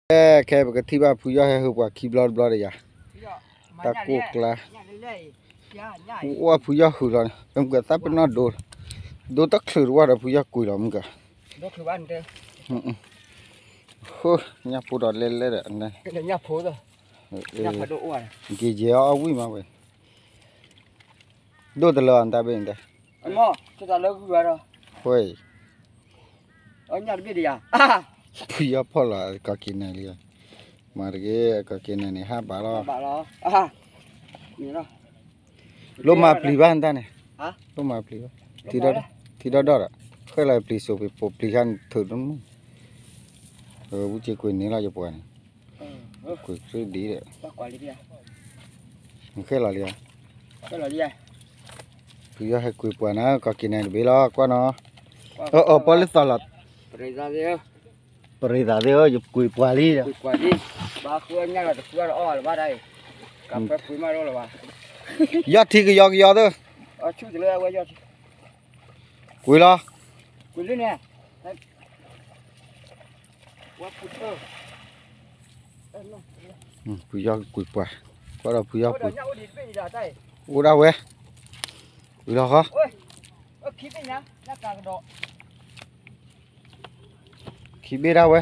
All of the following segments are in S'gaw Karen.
အဲ ခဲပကထံၣ်ဘၣ်ဖုယီၢ်ဟဲဟုးပှၤခံဘျီတဘျီဒီးယၤ, တၢ်ကိၢ်ကျါ, အိၣ်ဖုယီၢ်ဟုးလီၤန့ၣ် ပမုၢ်ကသၣ်ပနီၣ်ဒိ, ဒိတချုးတဝၢ်ဒီးဖုယီၢ်ကွံာ်လီၤမုၢ်က, ညၣ်ဖိဒီးလဲလဲဒီး, က့ၤယဲၤအီၣ်အီၣ်ဝံၣ်မးဝဲ, ဒိၣ်တလၢအတၢ်ဘ့ၣ်န့ၣ်တဲ, ဖုယီၢ်ဖီၣ်လီၤ ကီၢ်က့ၤနဲၣ်လံ, မၤတက့ၢ် ကီၢ်က့ၤနဲၣ်န့ၣ် ဟးဘၣ်လီၤ, လိၣ်မၤပျံၤဘၣ်နတၢ်န့ၣ်, လိၣ်မၤပျံၤဘၣ်, ထံဒီဒီၣ်ဒီး, ဃဲလီၤပျံၤစိးပျံၤဖိပျံၤခါန့ၣ်ထုးတမုၢ်, ဝံက့ၤကွံာ်န့ၣ်လီၤယပှၤန့ၣ်, ကွံာ်ကြုၢ်ဒံးဒီး, နဃဲလီၤလံဧါ, ဖုယီၢ်ဟဲကွံာ်ပှၤန့ၣ် ကီၢ်က့ၤနဲၣ်တဘ့ၣ်လီၤ ကွၢ်နီၤ, အၢ အၢ ပီလၢသီလီၤ, ပရ့သးသ့ၣ်ဧၢ ယကွံာ်ပှၤလံ, ယီၢ်ထံကယီကယီသၢ, ကွံာ်လီၤ, ကွံာ်လီၤ, ဖုယီၢ်ကွံာ်ပှၤ, ကွၢ်ဒီးဖုယီၢ်ကွံာ်, အိၣ်ဒၣ်ဝဲ, ကွံာ်လီၤဃီ ခံဘ့ၣ်ဒၣ်ဝဲ,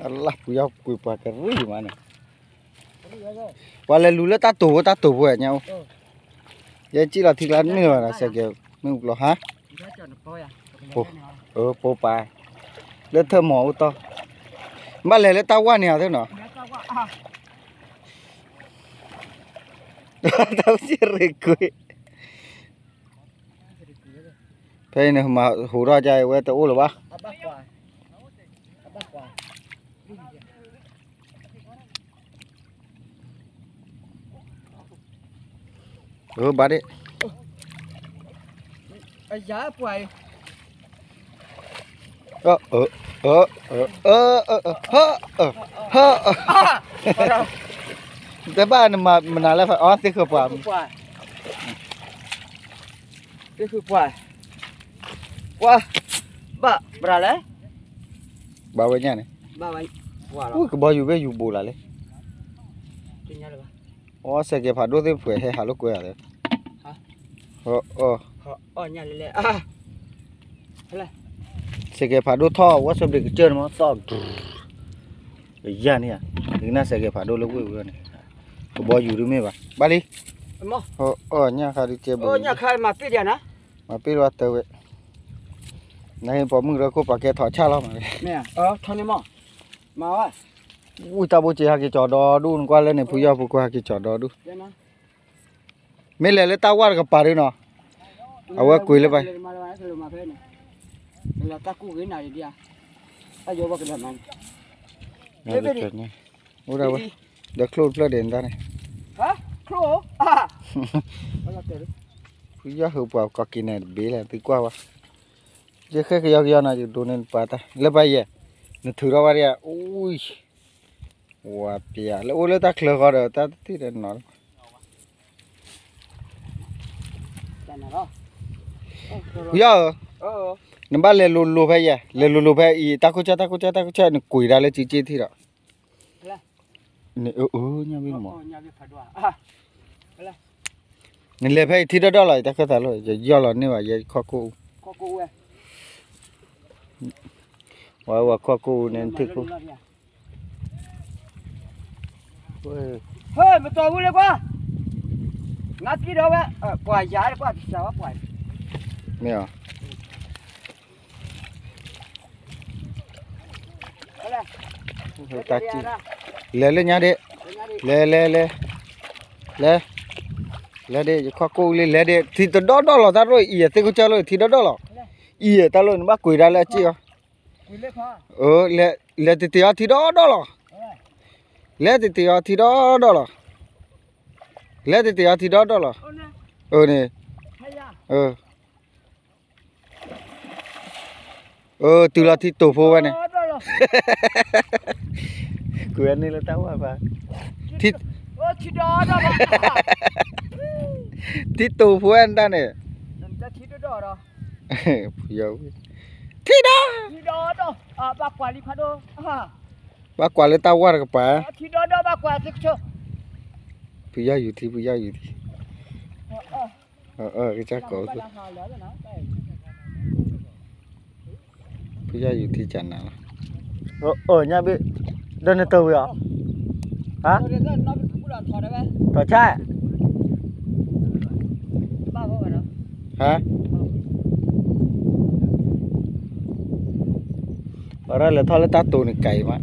အလၢ်ဖုယီၢ်ကွံာ်ပှၤကရံၣ်မးန့ၣ်, ပှၤလဲၤလူၤလၢတၢ်တိာ်ဖိတၢ်တိာ်ဖိညါအိၣ်, ယဲစံၣ်လီၤထံကျါမ့ၢ်ဘၣ်ဒီး စဲးကဲးမ့ၣ်အူကျီဟါ, ပိပာ်, လၢထၢၣ်မီၤအိၣ်တီ, ဘၣ်လဲၤလၢတၢ်ဝၢ်န့ၣ်အသ့နီၤ, တၢ်စ့ၣ်ရ့ၤကွံာ်, ဖဲအံၤန့ၣ်မၤဟူးထီၣ်ကဝဲတအိၣ်လၢၤဘၣ်, အဘၣ်ဒ့ၣ်, တဲဘၣ်နမၤမနုၤလၢ အီ သ့ၣ်ဃုပှၤ, သ့ၣ်ဃုပှၤ, ပှၤ, ဘၣ်ဘၣ်လဲၣ်, ဘၣ်ဝဲညါန့ၣ်, ကဘီယူၤဘ့ၣ်ယူၤဘူးလၢ်လံ, အီ စဲးကဲးဖးဒိၣ်သ့ၣ်ဖှဲးဟဲဟးလိာ်ကွဲဧါ, စဲးကဲးဖးဒိၣ်ထီၣ် ဝဲဆၢဘျံးကစၢၢ်န့ၣ်မး သီၣ်, ယၤန့ၣ်ဧါ, ဒ်ကနၣ်စဲးကဲးဖးဒိၣ်လၢဝ့ၢ်ဝဲန့ၣ်, ကဘီယူၤဒုမ့ၢ်ဘၣ်, ဘၣ်လံ, အီ ညၣ်ခါဒုကဲဘိ, မၤပ့ၢ်လီၤတၢ်ဝဲ, နဟ့ၣ်ပိာ်မုၣ်ရၢခိၣ်ပာ်ကဲထီၣ်ဆၣ်လီၤမး, ဝံၣ်တၢ်ဘိစ့ဟးက့ၤကၠီၤဒီဒူၣ် နကွၢ်လၢန့ၣ် ဖုယီၢ်ဖိကွၢ်ဟးက့ၤကၠီၤဒီဒူၣ်, မ့ၢ်လဲၤလၢတၢ်ဝၢ်တကပၤဒုနီၤ, အဝဲကွံာ်လၢပှၤ, အိၣ်ဒၣ်ဝဲ, ဒီးချိၣ်တဖျၢၣ်ဒံးနတၢ်န့ၣ်, အိၣ်ဒၣ်ဝဲ, ဖုယီၢ်ဟုးပှၤကီၢ်က့ၤနဲၣ်တဘ့ၣ်လဲၣ် သုကွၢ်ဝဲ, ယဃဲကယီကယီနီၤ ယဒိးန့ၢ်နပှၤတၢ် လၢပှၤယဲၢ်, နထုးထီၣ်ဝဲဒၣ်, အိၣ်, ဝၤပျဲလၢအိၣ်လၢတၢ်ချၢဃီဒီး တၢ်တထံၣ်ဒီးနီၤလီၤ ဖုယီၢ်ဧၢ, နဘၣ်လဲၤလိၤလိၤဖဲယဲၢ်, လဲၤလိၤလိၤဖဲအံၤ တၢ်ခိၣ်ဆၢ တၢ်ခိၣ်ဆၢ တၢ်ခိၣ်ဆၢ နကွံာ်ဒၣ်လၢကၠ့ကၠ့ထံၣ်ဒီး, ညၣ်ဘ့ၣ်မး, နလဲၤဖဲအံၤထံဒီဒီၣ်လီၤ ယတၢ်ခၢၣ်သးလီၤ ယယီၢ်လီၤန့ၢ်ဘၣ် ယဲခီၣ်ကိၣ်အူ, ဝဲဝဲခီၣ်ကိၣ်အူန့ၣ်ထံၣ်ခိၣ် မ့ၢ်အီၤ, လဲၤလၢညါဒ့ၣ်, လဲၤလဲၤလဲၤ, လဲၤ, လဲၤဒ့ၣ် ယခီၣ်ကိၣ်လံ လဲၤဒ့ၣ် ထံတဒီဒီၣ်လီၤ တၢ်ရိၣ်အံၤ သ့ၣ်ခိၣ်ကၢလိၣ် ထံဒီဒီၣ်လီၤ, အံၤတၢ်လိၣ် နဘၣ်ကွံာ်ဒၣ်လၢအစ့ၣ်အီၤ, လဲၤတတ့ၤအီၤထံဒီဒီၣ်လီၤ, လဲၤတတ့ၤအီၤထံဒီဒီၣ်လီၤ, လဲၤတတ့ၤအီၤထံဒီဒီၣ်လီၤ, န့ၣ်, တုၤလီၤထံတိာ်ဖိဝဲန့ၣ်, ကွံာ်န့ၢ်လၢတၢ်ဝါဘၣ်, ထံ, ထံဒီဒီၣ်လီၤ, ထံတိာ်ဖိဝဲနတၢ်န့ၣ်, ထံဒီး, ဘၣ်ကွၢ်လၢတၢ်ဝါတကပၤ, ဖုယီၢ်ယူၤထံ ဖုယီၢ်ယူၤထံ, ကစၢ်ကိး ဖုယီၢ်ယူၤထံကနၤလီၤ, ညၣ်ဘ့ၣ်, ဒီးနတဝံၤအီၤ, ဟါ, ထီၣ်ဆါ, ဟါ, အရၢၣ်လဲၤထီၣ်လၢတၢ်တိာ်န့ၣ်ကၤအံၤမး,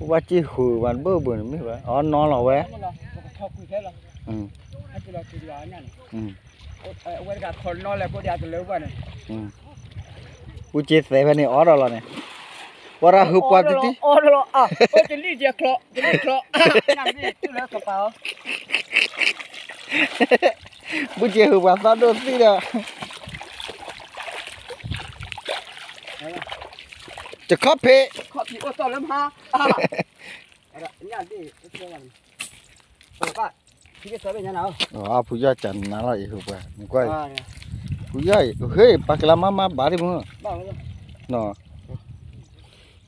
ဘၣ်စ့ၢ်ဃုာ်ဘၣ်တဘၣ်ဘၣ်န့ၣ်မ့ၢ်ဘၣ် အီနီလီၤဝဲ, ဘူစ့သဲးဖဲန့ၣ်အီဒီးလီၤန့ၣ်, ပှၤရၢ်ဟုပှၤတံၢ်တံၢ်, ဘူစ့ဟုပှၤသီဒိၣ်သံဒီး, တခီဖံး, အဖုယီၢ်ကနၤလီၤအံၤဟုပှၤ, နကွၢ်အံၤ, ဖုယီၢ်အံၤ ဟ့ၣ် ပှၤကလါမါမါဘၣ်ဒံးမုၢ်,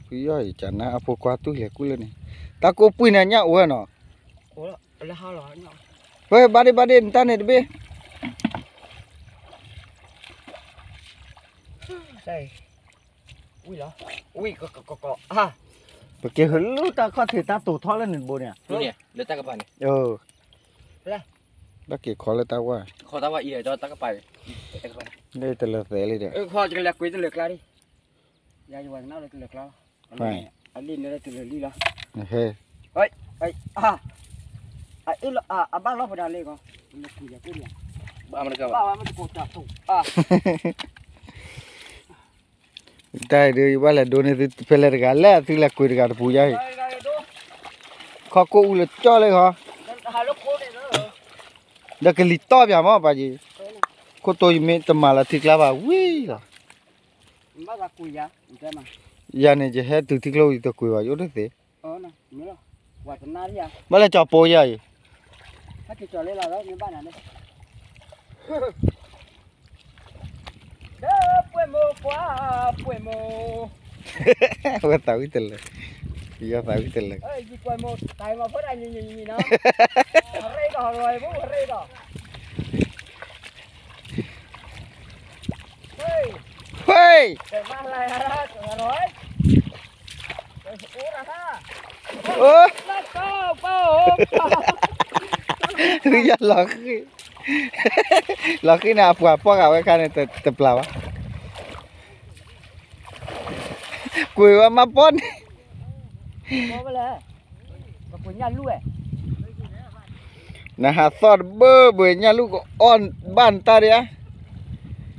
ဖုယီၢ်အံၤကနၤအဖိခွါတူၢ်လဲၤကူၣ်လၢန့ၣ်, တၢ်ကိးပှံၢ်န့ၣ်ညၣ်အိၣ်ဝဲနီၤ, ဝဲဘၣ်ဒံးဘၣ်ဒံး နတၢ်န့ၣ်တဘ့ၣ် ပက့ၤဟးလူၤတၢ်ခီၣ်ထံးတၢ်တိာ်ထီၣ်လၢန့ၣ်တဘိန့ၣ်, ဘၣ်က့ၤခီလၢတၢ်ဝါ, လၢတလၢၤသဲးလံဒီး, အဘၣ်လီၤဖဲဒၣ်လံကီး, တၢ်ဒုးယဘၣ်လဲၤဒိန့ၢ်သုဖဲလဲၣ်တဂၤ လဲၣ်သုလဲၤကွံာ်တဂၤတပူၤယါအံၤ, ခီၣ်ကိၣ်အူလၢကၠီလၢခီ, ဒီးကလံၤတီၢ်ပၠးမးပာ်က့ၤ, ခိၣ်တိယမ့ၢ်တမၤလၢထံကျါဘၣ်ဝံၤလီၤ, ယၤန့ၣ် ယဟဲတုၤထံကျိယတကွံာ်ဘၣ် ယအိၣ်ဒၣ်သ့, ဘၣ်လဲၤကၠီၤပိယါအံၤ ဝဲသးဝံၣ်တလၢာ်, ယသးဝံၣ်တလၢာ်, ဟ့ၣ်, ယလီၤဃံ, လီၤဃံန့ၣ် အပှၤပီၢ်ဂၤဝဲခါန့ၣ် တပျၢ်ဘၣ်, ကွံာ်ဝဲမၤပီၢ်န့ၣ် နဟးသီၣ်တဘၢဘၢညၣ်လူၢ်ကအီၣ်ဘၣ်နတၢ်ဒံး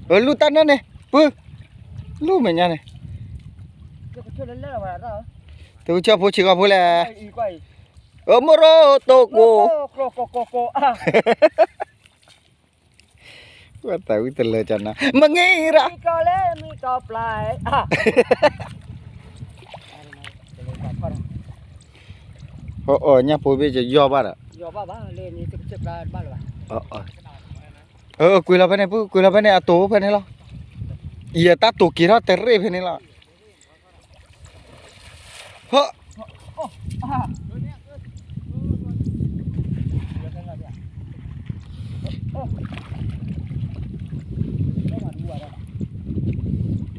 ဧါ, လူၢ်တၢ်နၢ်န့ၣ် ပုၢ်, လူၢ်မဲာ်ညါန့ၣ်, သုကဆၢဖိဆံးဂီၢ်ဖိလဲၣ်, အမိၢ်ရိတိၢ်ကိၢ်, ဝဲသးဝံၣ်တလၢာ်ကနၤ မ့ၢ်ဂ့ၤရၣ် အီၣ်ညၣ်ဖိဘ့ၣ်ယယီၢ်ဘၣ်ဒီး, ကွံာ်လီၤဖဲန့ၣ် ပုၢ် ကွံာ်လီၤဖဲန့ၣ် အတိာ်ဖဲန့ၣ်လီၤ, ယတၢ်တိာ်က့ၤထီၣ်တရ့ၣ်ဖဲန့ၣ်လီၤ, ဟၢ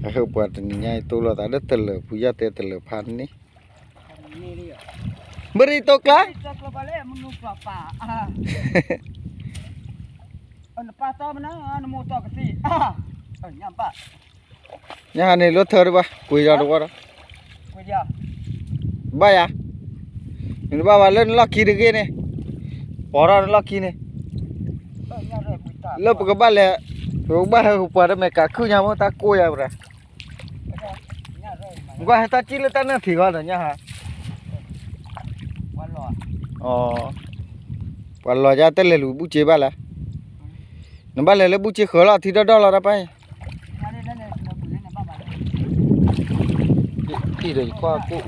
အဟၢပှၤတနံၤညါအံၤ တိၢ်လိာ်သးဒီးတလၢာ် ဖုယီၢ်တဲတလၢာ်ဖးန့ၣ်, မရံတိကျါ ညါဟးန့ၣ် လိထၢတဘၣ် ကွံာ်ဒီးတဝီဒီး, ဘၣ်ယၤ, နတဘၣ်ဘၣ်လၢနလီၢ်ခံတဂ့ၤန့ၣ်, ပိာ်ထီၣ်နလီၢ်ခံန့ၣ်, လၢပကဘၣ်လဲၤ, ပကဘၣ်ဟဲပှၤတမဲာ်ကးခုၣ်ညါမ့ၢ်တၢ်ကိၢ်ယၤပှၤ, နကွၢ်ဟဲတၢ်ကံၣ်လၢတၢ်နၢ်ထံးဂီၢ်ဒီးညါဟး, ပှၤလီၤယါတလဲၤလူၤဘူၣ်စ့ဘၣ်လဲၣ်, နဘၣ်လဲၤလၢဘူၣ်စ့ဃၢၤလီၤ ထံဒီဒီလီၤတၢ်ပၢ်အံၤ ဒီးယကွၢ်ကိၣ်,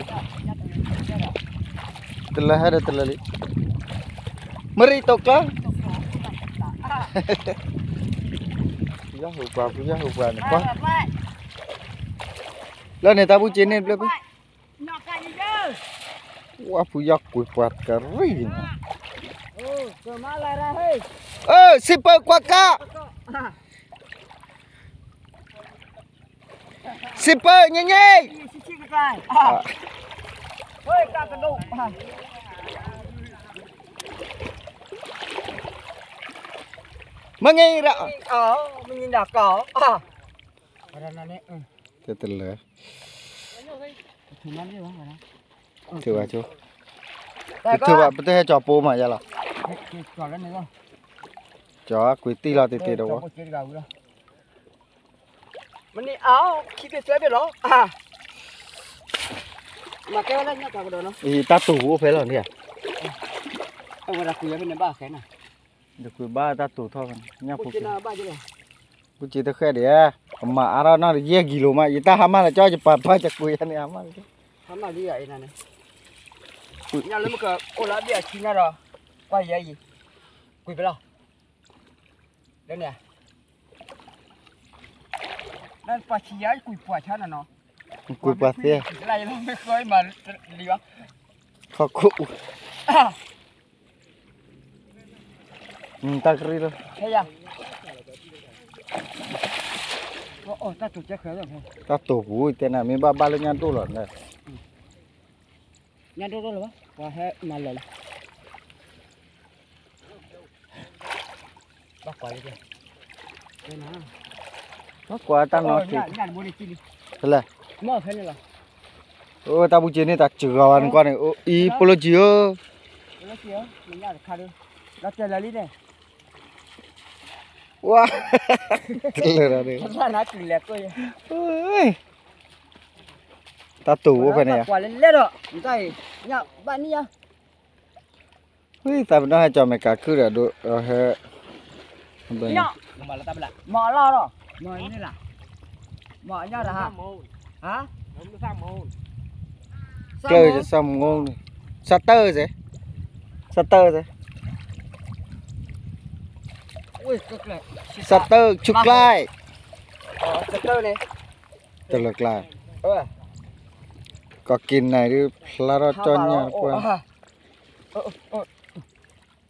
တလၢဟဲဒီးတလၢလံ, မရံတိာ်ကျါ, ဖုယီၢ်ဟူးပှၤ ဖုယီၢ်ဟူးပှၤန့ၣ်ကွၢ်, လၢန့ၣ်တၢ်ဘူၣ်စ့န့ၣ်တဖျၢၣ်ဖု, ဝါဖုယီၢ်ကွံာ်ပှၤတကရံၣ်, စံးပၢၤကွၢ်ကး စံးပၢၤညါညါ, မ့ၢ်ဂ့ၤရၣ်, တဲတလၢ, ထုးဘၣ်ဆိ, ပတဲဟဲကၠီၤပိမးယါလီၤ, ကၠီၤကွံာ်တံၢ်လီၤတ့ၢ်တ့ၢ်ဒီးဝဲ မ့ၢ်န့ၣ်အီၤ ခံဘ့ၣ်သၢဘ့ၣ်လီၤ, မၤကဲဝဲလၢညၣ်ကးကဒီးနီၤ, အံၤတၢ်တိာ်ပူၤအိၣ်ဖဲလီၤန့ၣ်ဧါ, အဝဲဒၣ်ကွံာ်ဝဲဖဲန့ၣ်ဘၣ်ဃဲနၤ, ဒီးကွံာ်ဘၣ်တၢ်တိာ်ထီၣ်ဖဲန့ၣ် ညၣ်ဖိက့ၤ, ဘူၣ်စ့တဃဲၣ်ဒံး, အမၤအါထီၣ်နီၢ်တယဲၢ်ကံလိၤမး ယတၢ်ဟါမၢ်လၢကၠီယပာ်ပၢၢ်ကကွံာ်ယါန့ၣ် ဟါမၢ်လၢကၠီ, ဟါမၢ်လံယၤအံၤနၤန့ၣ်, ညၣ်လၢမ့ၢ်ကအိၣ်လၢအဘ့ၣ်အဆံညါဒီး, ကွၢ်ယဲအံၤ, ကွံာ်ဖဲလီၤ လၢန့ၣ်, နပှၤဆံးယၤကွံာ်ပှၤဆါနီၤနီၤ, ကွံာ်ပှၤသ့, လၢယလီၤမ့ၢ်ဃီမၤလံဘၣ်, ခီခိၣ်အူ, တၢ်ကရံၣ်လၢ, တၢ်တိာ်ပူၤတဲနၤမ့ၢ်ဘၣ်ဘၣ်လၢညၣ်ဒိၣ်လီၤ, ညၣ်ဒိၣ်ဒိၣ်လီၤဘၣ် ပှၤဟဲမၤလီၤလီၤ ဘၣ်ကွၢ်လံ, ဘၣ်ကွၢ်တၢ်နီတ့ၢ်, ဖဲလဲၣ်, အိၣ်တၢ်ဘူၣ်စ့န့ၣ် တၢ်စှၤဂၤဝဲန့ၣ်ကွၢ်န့ၣ် အံၤပိၣ်လိၣ်ကံဧၢ, ဝါ, တလၢာ်ဒီး, တၢ်တိာ်အိၣ်ဖဲန့ၣ်ယါ, ဝံသးပနီၣ်ဟဲကၠီၤမဲာ်ကးခုၣ်ဒီးဒိးဟဲ, မၤလီၤ, မၤလီၤ, ကျၢၢ်စၢ်မူ, စးတၢၢ်စဲ, စးတၢၢ်စဲ, စးတၢၢ်ဆူကျါ, တလၢာ်ကျါ, ကီၢ်က့ၤနၤဒုးဖျါထီၣ်ကၠီညၣ်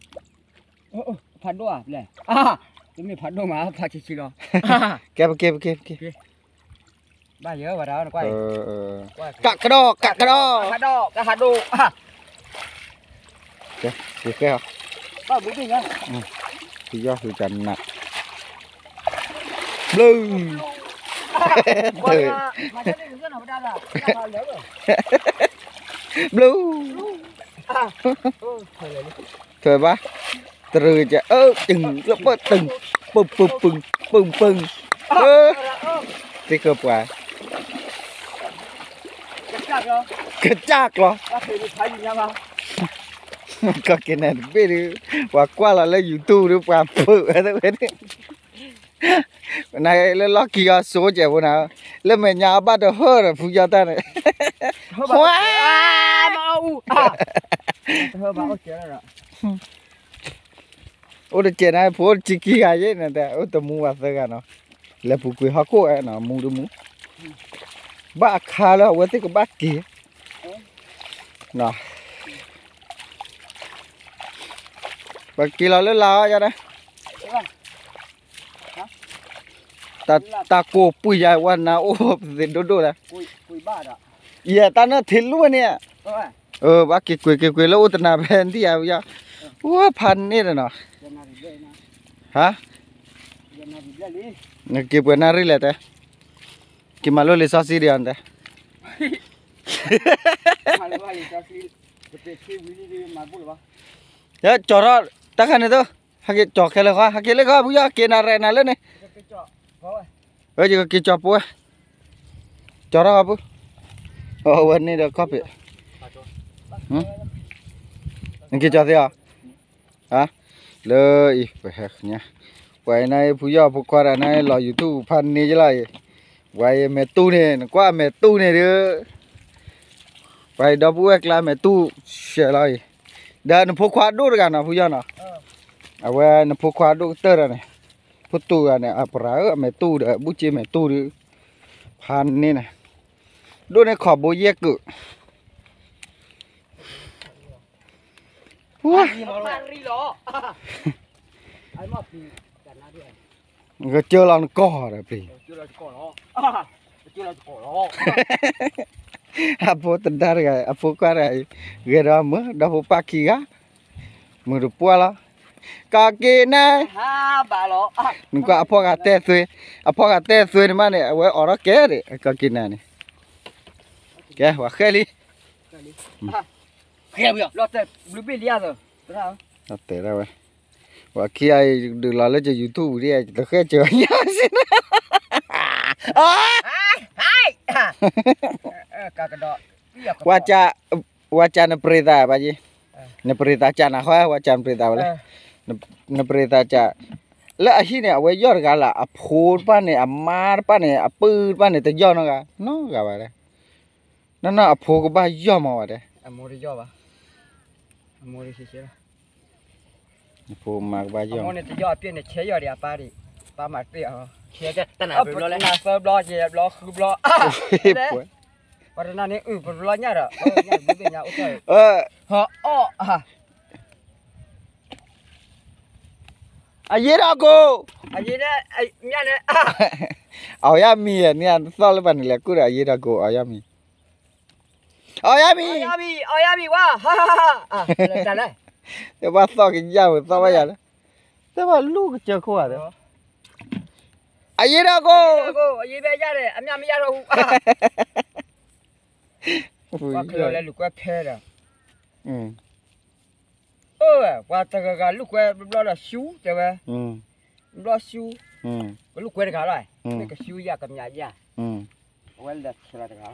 တပှၢ် ဖးဒိၣ်ဧါ, တမ့ၢ်ဖးဒိၣ်မး ဖးဆံးဆံးလီၤ, ကဲပက့ၤ ပက့ၤ ပက့ၤ, ဘၣ်ယဲဝဲဒၣ်, ကးကဒီး ကးကဒီး, ကးဒိၣ်, ကဲ, ကဲ, ကဲ, ပယီၤဟုကနး, ဘျုး, ဘျုး ထွဲဘၣ်, တရံးကဲ အၢ တုင် လၢပၢၢ် တုင် ပူၤ ပူၤ ပူၤ ပူၤ ပူၤ သ့ကပှၤ ကစၢ်ကျီ, ကီၢ်က့ၤနၤတဘ့ၣ်ဒုး, ပှၤကွၢ်လီၤလၢ YouTube ဒုး ပှၤဖုးဝဲတဝဲဒုး, နလၢလီၢ်ခံအီၤစိကဲးဖိနၤ, လၢမဲာ်ညါအဘၣ်တဟၢၣ်ဒီး ဖုယီၢ်တၢ်န့ၣ်, အိၣ်တကဲးနၤ ဖိအိၣ်တဆံခံဂၤယဲၢ်န့ၣ် အိၣ်တမူဘၣ်သၢဂၤနီၤ, လဲၤပူၤကွံာ်ဟီၣ်ခိၣ်ဝဲနီၤ မူတမူ, ဘၣ်အခါလၢအဝဲသ့ၣ်ကဘၣ်က့ၤ, ပက့ၤလီၤလၢလာ်အီၤယၤဒၣ်, တၢ်ကိၢ်ပှံၢ်ယၤဝဲနၤအိၣ်ပသ့ၣ်ဒိၣ်ဒိၣ်လၢ, ယဲၢ်တၢ်နၢၣ်ထံးလူၢ်န့ၣ်, ဘၣ်က့ၤကွံာ်က့ၤကွံာ်လၢအိၣ်တနၤဖဲဒံယၤ, အိၣ်ဖးန့ၣ်ဒီးနီၤ, ဟါ, နက့ၤပှဲၤနၣ်ရံၣ်လဲၣ်တဲ, က့ၤမၤလိလံာ်စီဆှံဒံးအီၤတဲ, ကၠီၤထီၣ်တၢ်ခါန့ၣ်သိး, ဟဲက့ၤကၠီၤခဲလၢာ်ဃီ, ဟဲက့ၤလၢဃီ ဖုယီၢ်က့ၤနၤရဲၣ်နၤလၢန့ၣ်, ယကက့ၤကၠီၤပဝဲ, ကၠီၤထီၣ်ဃီပုၢ်, အဝဲန့ၣ်ဒီးခီၣ်ဖံး, နက့ၤကၠီၤသ့အီၤ, လၢအံၤပဟဲညါ, ပှၤအံၤနၤအံၤ ဖုယီၢ်ဖိခွါတဂၤနၤအံၤ လီၤ YouTube ဖးန့ၢ်ယလီၤအံၤ, ပှၤအံၤမဲာ်တူၢ်န့ၣ် နကွၢ်မဲာ်တူၢ်န့ၣ်ဒီး, ပှၤအံၤဒီပုၢ်ဝဲၢ်ကျါမဲာ်တူၢ်ဆဲးလီၤအံၤ, ဒီးနဖိခွါဒိၣ်တဂၤနီၤ ဖုယီၢ်နီၤ, အဝဲနဖိခွါဒိၣ်ကတၢၢ်ဒီးန့ၣ်, ဖိတူၢ်ဂၤန့ၣ် အပရၤဧၢ အမဲာ်တူၢ်ဒီး ဘူၣ်စ့မဲာ်တူၢ်ဒီး, ဖးန့ၣ်န့ၣ်, ဒိၣ်န့ၢ်ခီဘိယဲၢ်ကုၣ် ကစၢၢ်လီၤနကီၢ်ဒီးပျံၤ, အဖိတဒါတဂၤ အဖိခွါတဂၤအံၤ, ဂဲၤဒီးမုာ် ဒီဖိပၢ်ခံဂၤ, မုာ်တပှၢ်လီၤ, ကီၢ်က့ၤနဲ, နကွၢ်အဖီၣ်ဂၤတဲသွ့, အဖီၣ်ဂၤတဲသွ့န့ၣ်မးန့ၣ် အဝဲအိးထီၣ်ကဲဒံး ကီၢ်က့ၤနဲန့ၣ်, ကဲ ပှၤဃဲလံ တဲဒၣ်ဝဲ, ပှၤခံဂၤအံၤဒုးလီၤလၢက YouTube ဒ် တဃဲၢ်စၢၤညါစ့ၢ်, ဝၤစၢ်နပြ့သးဘၣ်ယ့, နပြ့သးစၢ်နဃီ ဝၤစၢ်နပြ့သးဝဲလဲၣ်, နပြ့သးစၢ်, လၢအဟံၣ်န့ၣ် အဝဲယီၢ်တဂၤလၢ် အဖိတဖၣ်န့ၣ် အမါတဖၣ်န့ၣ် အပုၢ်တဖၣ်န့ၣ် တယီၢ်နီတဂၤ နီတဂၤဘၣ်တဲ, နီၢ်နီၢ်အဖိကဘၣ်ယီၢ်မးဝဲတဲ ဖိမါကဘၣ်ယီၢ်, ပှၤတနၤန့ၣ်အုၣ်ပရၢလီၤက့ၤဘျီဃုဘျီ, အယ့ဒီးကိၣ်, အီယါမံၤန့ၣ် သီၣ်လၢပှၤန့ၣ်လဲၤကူၣ်ဒီး အယ့ဒီးကိၣ် အီယါမံၤ, အီယါမံၤ, အီယါမံၤဝါ, တဘၣ်သီၣ်ကယၢ်ဝဲသီၣ်ဘၣ်ယၤလၢ, တဘၣ်လူၢ်ကစၢၢ်ခိၣ်ဧါ, အယ့ဒီးကိၣ်, အယ့ဘဲယါဒီး အမၠၣ်မ့ၢ်ယါထီၣ်ဟူ ပှၤခလီၤလဲၤလူၤကွဲဖဲဒီး, အၢ ပှၤတဂၤဂၤလူၤကွဲဘျီဒီး ရှူတဲဝဲ, ဘျီရှူ, ကလူၤကွဲတဂၤလီၤ, မ့ၢ်ကရှူယၤကမၠးယၤ, အဝဲလဲၤဆဲးလီၤတဂၤ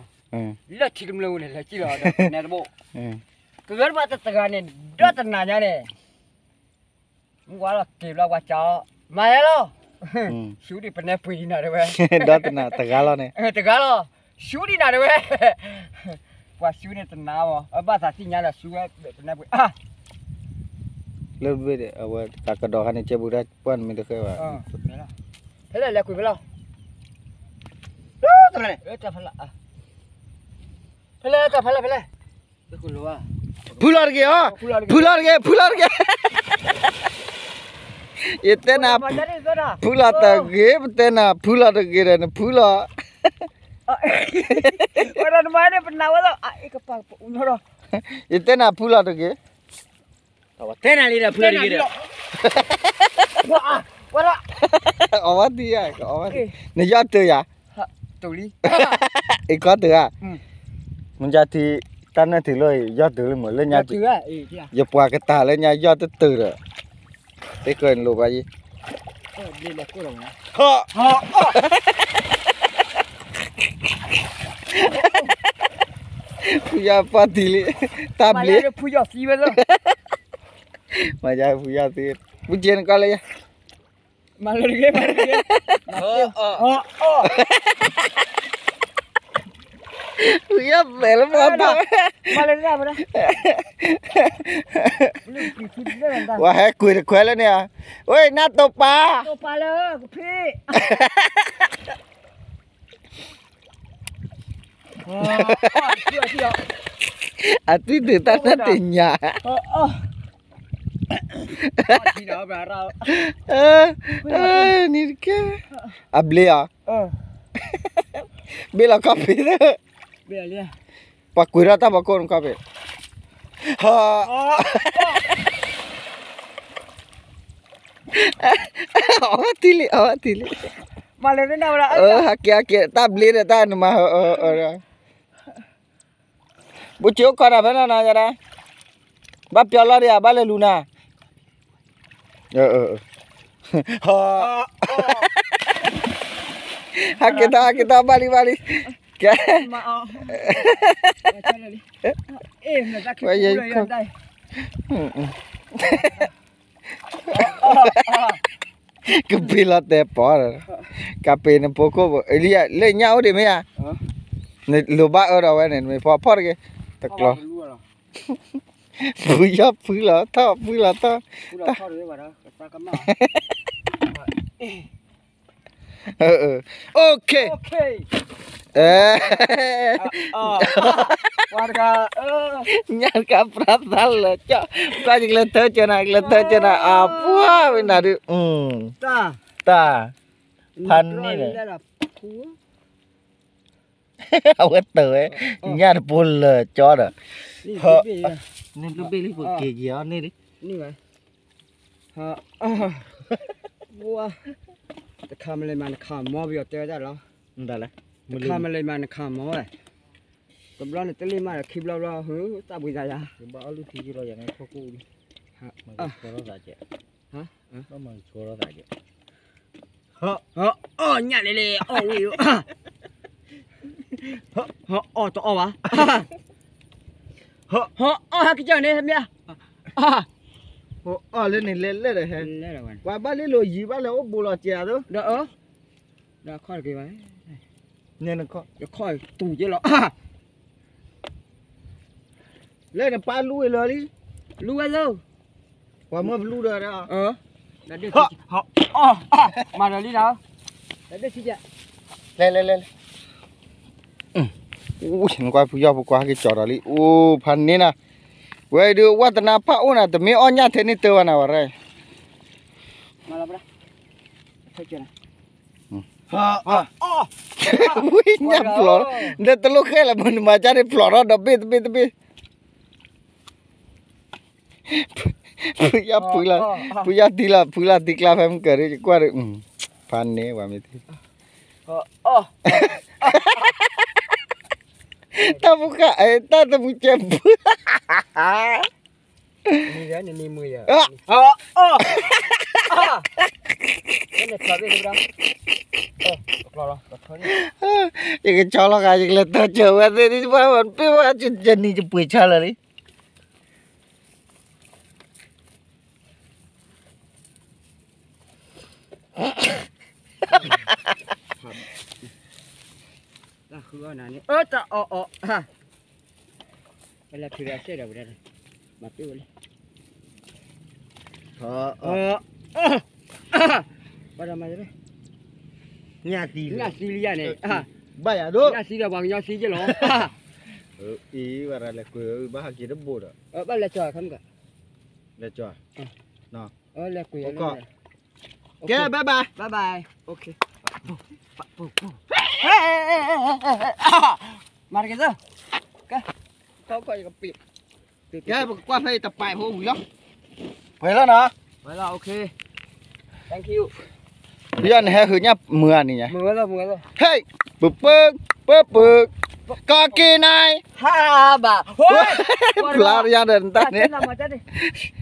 လီၤ, လၢထံတမျၢၢ်န့ၣ် လဲၤစံၣ်လီၤဒီးနဲတဘိ, ကဂၤတဘၣ်တတဂၤန့ၣ် ဒီတနၤညါန့ၣ် မုၢ်ဝါလီၤတ့ၢ်ဘျီ ပှၤစံးအီၤ, မၤယဲလီၤ, ရှူဒံးပနဲပှ့ၤဒံးနၤတဲဝဲ, ဒီတနၤတဂၤလီၤန့ၣ်, တဂၤလီၤ, ရှူဒံးနၤတဲဝဲ, ပှၤရှူန့ၣ်တနၤမး အဘၣ်သးသ့ၣ်ညါဒီးရှူဝဲပနဲပှ့ၤ, လၢဘ့ၣ်ဒီး အဝဲတၢ်ကဒီးခါန့ၣ် ကဲဘူးဒၣ်ပှၢ်နမ့ၢ်တဃဲဘၣ်, ဖဲလဲၣ်လဲၤကွံာ်ဖဲလဲၣ်, ဖဲလဲၣ်တၢ်ဖဲလဲၣ်ဖဲလဲၣ် ဖုလီၤတဂ့ၤအီၤ, ဖုလီၤတဂ့ၤ ဖုလီၤတဂ့ၤ, ယတဲနၤ, ဖုလီၤတဂ့ၤ ပတဲနၤ ဖုလီၤတဂ့ၤဒီးနဖုလီၤ, ယတဲနၤဖုလီၤတဂ့ၤ, တဲနၤလံဒီးဖုလီၤတဂ့ၤဒီး, အီၣ်ဝဲတံၢ်ယါ, နယီၢ်တၢၢ်ယါ, အံၤခီတၢၢ်ဧါ, မ့ၢ်ယါထံ, တၢ်နၢၣ်ထံးလီၤ ယီၢ်တၢၢ်လၢမ့ၢ်လၢညါ, ယပှၤကတၢၢ်လၢညါယီၢ်တတၢၢ်ဒီး, သ့ၣ်ကၢၢ်နလိၣ်ဘၣ်ယံၤ, ဖုယီၢ်ပှၢ်တံၢ်လံ, တၢ်ဘျ့, မ့ၢ်ယါဖုယီၢ်သံ, ဖုက့နကီၢ်လၢယါ မၤလၢတဂ့ၤ, မၤလၢတဂ့ၤ, ဖုယီၢ်သဲးလၢမီၢ်တၢ်, ဝဲဟဲကွံာ်တခွဲလၢန့ၣ်ဧါ, ဝဲနၢ်တိာ်ပာ်, အသွံၣ်ဒုးတၢ်နၢ်တ့ၢ်ညါ, နံၤတကဲ, အဘျ့ဧါ, ဘ့ၣ်လီၤခီၣ်ဖံး, ပှၤကွံာ်ထီၣ်တၢ်ဖီခိၣ်နခီၣ်ဖံး, အီၣ်ဝဲတံၢ်လံ အီၣ်ဝဲတံၢ်လံ, ဟးက့ၤဟးက့ၤ တၢ်ဘျ့ဒီးတၢ်နမၤ, ဘူးကၠိခီနၤဖဲနၤနၤယၤဒၣ်, ဘၣ်ပျီလီၤဒံးဧါ ဘၣ်လဲၤလူၤနၤ, ဟးက့ၤထီၣ် ဟးက့ၤထီၣ် ဘၣ်လံ ဘၣ်လံ, ကဲ, ဝဲယဲ ကပ့ၤလီၤတဲာ်ပီၤ, ကပ့ၤနဖိခိၣ်, လၢညၣ်အိၣ်ဒံးမ့ၢ်ဧါ, နလိၣ်ဘၣ်အၢဒီးဝဲန့ၣ် နမ့ၢ်ဖီဖီၣ်တဂ့ၤ, တကျီ, ဖုယီၢ်ဖုလီၤထီၣ် ဖုလီၤထီၣ်, အိၣ်ခ့, ညၣ်တကးပြးသးလၢာ်ကၠီ, ကွၢ်ယကျဲထၢကၠီနၤ ကျဲထၢကၠီနၤ အပှၢ်ဝဲနၤဒုး, တၢ်, ဖးန့ၣ်ဒီး အဝဲတၢ်ဝဲ, ညၣ်တပိလၢာ်ကၠီဒီး, န့ၣ်ဘ့ၣ်လံ ပက့ၤက့ၤအီၤန့ၣ်လံ, တခါမလဲၤမၤနခးမီ ပယီၤတဲဝဲဒၣ်လီၤ, တခါမလဲၤမၤနခးမီဝဲ, တဘျီန့ၣ်တလ့ၢ်မးဒီးခံဘျီဘျီ ဟၢ တၢ်ဘှံးသးယၤ, ဘၣ်အီၣ်လုၢ်ထံယုၢ်လီၤယၤန့ၣ် ခိၣ်ကိၣ်အူဒံး, မၤကဆှီထီၣ်သးကဲ, ဘၣ်မၤကဆှီထီၣ်သးကဲ, အီၣ်ညၣ်လဲၤလဲၤ အီၣ်ဝံၤ, အီၣ်တအီၣ်ဘၣ်, အီၣ်ဟဲကစၢၢ်န့ၣ် မ့ၢ်, အီၣ်လၢန့ၣ်လဲၤလဲၤဒီးဟဲ, ပှၤဘၣ်လ့ၢ်လိာ်ယံၤဘၣ်လဲၤအိၣ်ဘူးလီၤစဲးအသိး, ဒီးအီၣ်, ဒီးခီၣ်တက့ၤဘၣ်, နခီၣ်, ယခီၣ်တူၢ်က့ၤလီၤ, လၢနပၢ်လူဝဲလၢလံ, လူဝဲလၢ, ပှၤမၢပလူဒီး, မၤဒီးလံဒီး, လဲၤလဲၤလဲၤလဲၤ, နကွၢ်ဖုယီၢ် ပကွၢ်ဟဲက့ၤကၠီၤဒီးလံ အိၣ်ဖးန့ၢ်နၤ, ဝဲဒုးဝဲတနါဖးအိၣ်နၤ တမ့ၢ်အီၣ်ညၣ်ထဲန့ၣ်တၢ်ဘၣ်နၤဝဲရဲ ဝံညၣ်ဖျိး, ဒီးတလိၣ်ဃဲလၢၤ မနုၤမၤကၢ်န့ၣ်ဖျိးထီၣ်ဒီးဘ့ၣ်တဘ့ၣ်တဘ့ၣ်, ဖုယီၢ်ဖုလီၤ, ဖုယီၢ်တံၢ်လီၤ ဖုလီၤတံၢ်ကျါဖဲမုၢ်ကၢၤဒီး ယကွၢ်ဒီး, ဖးန့ၢ်ဝဲမ့ၢ်သ့, တၢ်ဖိဃၢ် တၢ်တမုၢ်ကဲဘု ယကဆီလီၤဂၤ ယကလဲၤတၢ်စၢၤဝဲသ့ၣ် ဒ်ပှၤပ့ၢ်ဝဲ ယနံၤယပှ့ၤဆါလၢာ်လံ. တၢ်ဃုအီၣ်နၤန့ၣ် အၢ တၢ်အီၣ်အီၣ်, ပလဲၤဖုးဒီးစဲၣ်ဒီးဝဲဒၣ်, မၤပ့ၢ်ဝဲလံ, ဘၣ်ဒီးမၤ, ညၣ်သံလံ, ညၣ်သံလံယၤန့ၣ်, ဘၣ်ယၤဒိၣ်, ညၣ်သံဒီးပှၤကညီသံက့လီၤ, အံၤ ဘၣ်ရၤလဲၤကွံာ်ဘၣ်ဟးက့ၤတဘိဒီး, ဘၣ်လဲၤကၠီၤခါမုၢ်ကၢ်, လဲၤကၠီၤ, လဲၤကွံာ်, ကဲ bye bye, bye bye, okay, မၤတက့ၢ်သၢ, ကဲ, ကဲ ပကကွၢ်ဖဲအံၤတပာ်ဖိဝံၤလီၤ, ပှဲၤလီၤနီၤ, ပှဲၤလီၤ, okay, thank you, ယၤနဟဲဃုညၣ်မုာ်ဧါန့ၣ်ညါ, ဟဲ, ပပၢ, ပပၢ, ကီက့ၤနၤ, ဟးဘၣ်, ဖျါယၤဒီးနတၢ်န့ၣ်